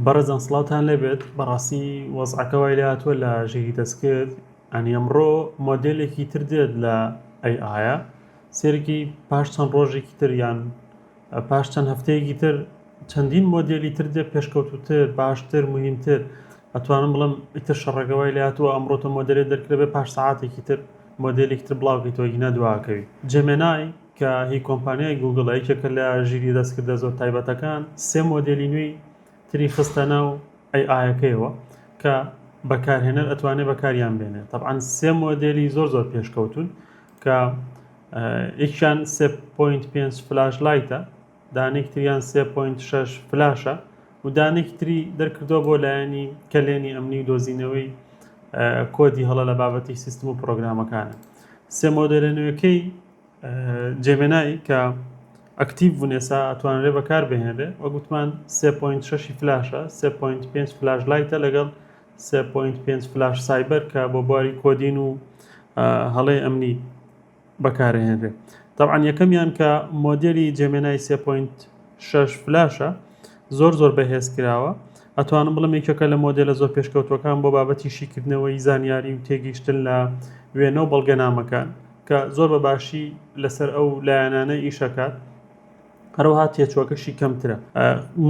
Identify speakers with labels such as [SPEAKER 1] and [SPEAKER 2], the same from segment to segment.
[SPEAKER 1] بەڕێزان سڵاوتان لێبێت بەڕاستی وەزعەکە وای لێهاتووە لە ژیری دەستکرد ئەنی ئەمڕۆ مۆدێلێکی تر دێت لە AI ە سێرکی پاش چەند ڕۆژێکی تر یان پاش چەند هەفتەیەکی تر چەندین مۆدێلی تر دێ پێشکەوتوتر باشتر مهمتر ئەتوانم بڵم ئیتر شەڕەکە وای لێهاتووە ئەمڕۆ تۆ مۆدێلێ دەرکرێ پاش سەعاتێکی تر مۆدێلێکی تر بڵاوکەیتەوە گینا دواکەوی Gemini کە هی کۆمپانیای گووگڵە یەکێکە لە ژیری دەستکردە زۆر تایبەتەکان، سێ مۆدێلی نوێی تری خستە ناو AI ەکەیەوە کە بەکارهێنەر ئەتوانێت بەکاریان بێنێت. تەبعەن سێ مۆدێلی زۆر زۆر پێشکەوتوون کە یەکیان 3.5 Flash Lite ە، دانێکی تریان 3.6 فلاشە و دانێکی تری دەرکردووە بۆ لایەنی کەلێنی ئەمنی و دۆزینەوەی کۆدی هەڵە لە بابەتی سیستم و پرۆگرامەکانە. سێ مۆدێلە نوێکەی Gemini کە active بوون ئێستا ئەتوانرێ بەکار بهێنرێ وەک وتمان 3.6 فلاشە 3.5 Flash Lite ە لەگەڵ 3.5 Flash Cyber کە بۆ بواری coding و هەڵەی ئەمنی بەکارهێنرێ طبعا یەکەمیان کە مۆدێلی Gemini 3.6 فلاشە زۆر زۆر بەهێز کراوە ئەتوانم بڵێم یەکێکە لە مۆدێلە زۆر پێشکەوتوەکان بۆ بابەتی شیکردنەوەی زانیاری و تێگەیشتن لە وێنە و بەڵگەنامەکان کە زۆر بە باشی لەسەر ئەو لایەنانە ئیشەکات هەروەها تێچوەکەشی کەمترە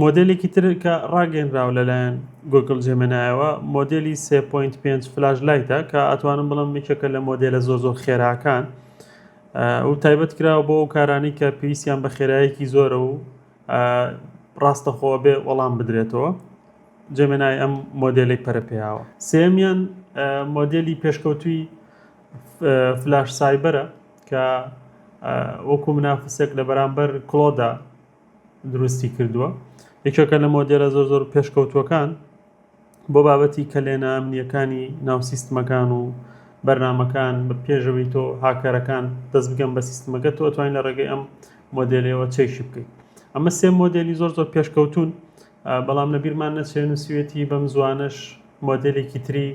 [SPEAKER 1] مۆدلێکی تر کە ڕاگەنراوە لەلایەن گوگل Gemini ەوە مۆدلی 3.5 Flash Lite ە کە ئەتوانم بڵم یەکێکە لە مۆدێلە زۆر زۆر خێراکان و تایبەت کراوە بۆ ئەو کارانی کە پێویستیان بە خێرایەکی زۆرە و ڕاستەخۆ بێ وەڵام بدرێتەوە Gemini ئەم مۆدێلێک پەرە پێیاوە سێمیان مۆدێلی پێشکەوتوی Flash Cyber ە کە وەکو منافسێک لە بەرامبەر Claude ا دروستی کردووە یەکێکە لە مۆدێلە زۆر زۆر پێشکەوتووەکان بۆ بابەتی کەلێنە ئەمنیەکانی ناو سیستمەکان و بەرنامەکان بە پێشەوەی تۆ هاکەرەکان دەست بگەن بە سیستمەکە تۆ توانین لە ڕێگەی ئەم مۆدێلەوە چێکی بکەیت ئەمە سێ مۆدێلی زۆر زۆر پێشکەوتون بەڵام لە بیرمان نەچێ نووسیوێتی بەم زوانەش مۆدێلێکی تری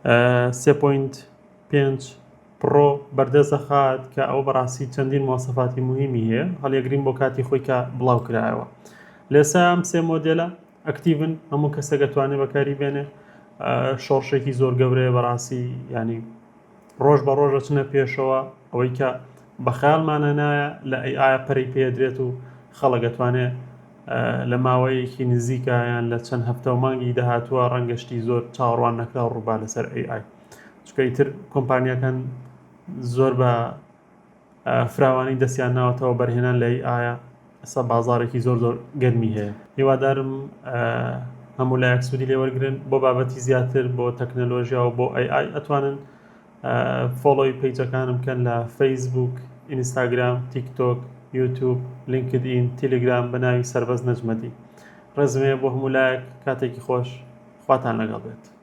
[SPEAKER 1] 3.5 Pro بەردەست دەخات کە ئەوە بەڕاستی چەندین مواسەفاتی مهمی هەیە هەڵیەگرین بۆ کاتی خۆی کە بڵاو کرایەوە لێسا ئەم سێ مۆدێلە active ن هەموو کەسێک ئەتوانێت بەکاری بێنێ شۆڕشێکی زۆر گەورەیە بەڕاستی ینی ڕۆژ بە ڕۆژە چنە پێشەوە ئەوەی کە بە خەیاڵمانە نایە لە AI ئایا پەرەی پێدرێت و خەڵک ئەتوانێت لە ماوەیەکی نزیکە یان لە چەند هەفتە و مانگی داهاتووە ڕەنگەشتی زۆر چاوەڕوان نەکراو ڕووبا لەسەر AI چونکە ئیتر کۆمپانیاکان زۆر بە فراوانی دەستیان ناوەتەوە بەرهێنان لە AI ئایا ئێستا بازارێکی زۆر زۆر گەرمی هەیە هیوادارم هەموو لایەک سوودی لێوەرگن بۆ بابەتی زیاتر بۆ تەکنەلۆژیا و بۆ AI ئەتوانن follow ی page ەکانم بکەن لە فەیسبوک، ئینستاگرام، تیکتۆک، یوتوب، لینکدئین، تیلیگرام بە ناوی سەربەست نەجمەدین. ڕێزم هەیە بۆ هەموو لایەک، کاتێکی خۆش، خواتان لەگەڵ بێت.